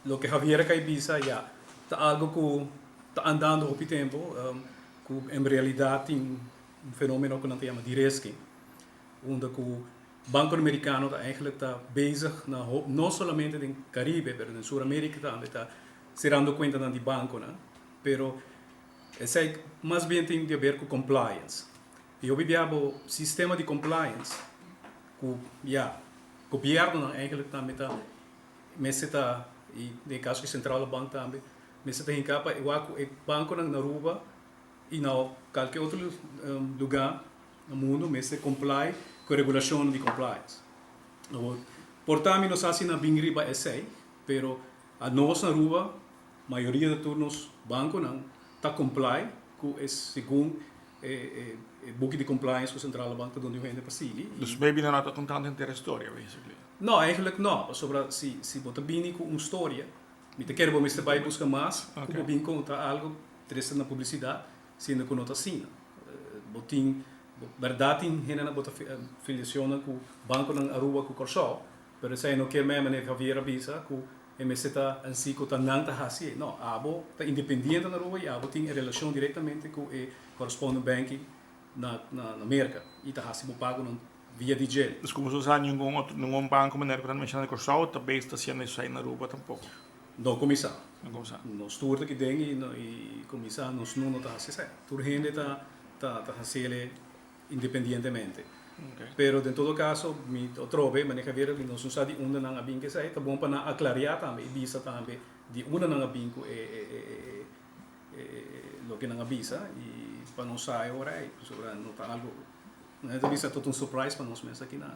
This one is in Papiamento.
Loke Javier a kai bisa ya ta algo ku ta andando hopi tempu, ku en realidat tin un fenomeno ku nan ta yama de-risking, unda ku bankonan merikano ta eigenlijk ta bezig na no solamente den Karibe pero den Sur Amerika tambe ta serando kuentanan di bankonan, pero esei mas bien tin di haber ku compliance. I hopi bia bo sistema di compliance ku ya gobiernonan eigenlijk tambe ta mester ta i den e kaso di Centrale Bank tambe mester ta hinká pa e wak ku e bankonan na Aruba i na kalke otro lugá na mundu mester comply ku e regulashonnan di compliance. Awor por ta mi no sa si nan bin riba esei pero anos na Aruba mayoria di tur nos bankonan ta comply ku e segun e buki di compliance ku Centrale Bank ta duna un hende pa sigui. Dus maybe nan no ta contando henter e storia basically. No, eigenlijk no, pasobra si si bo ta bini ku un storia, mi ta kere bo mester bai buska mas ku bo bin konta algo trese na publisidat siendo ku no ta asina. Bo tin, bèrdat tin hendenan bo ta filiacionnan ku bankonan Aruba ku Kòrsou, pero esei no kier men manera Javier a bisa ku E mester ta ansi ku ta nan ta hasi e. No, abo ta independiente na Aruba i abo tin e relashon direktamente ku e correspondent banking na na Merka i ta hasi bo pagonan via di dje. Dus ku boso sa ningun otro ningun banko manera ku ta menshona di Kòrsou ta bes ta hasiendo esei na Aruba tampoko? No kuminsá. No kuminsá. Nos tur ta kiden i i kuminsá nos no no ta hasi esei. Tur hende ta ta ta hasiel e independientemente. Pero den todo caso mi otrobe manera Javier mi nos no sa di unda nan a bin cu esey, ta bon pa nan aclaria tambe y bisa tambe di unda nan a bin cu e loke nan a bisa y pa nos sa e ora ey, pasobra no ta algo, nan ta bisa ta un surprise pa nos mes aki nan.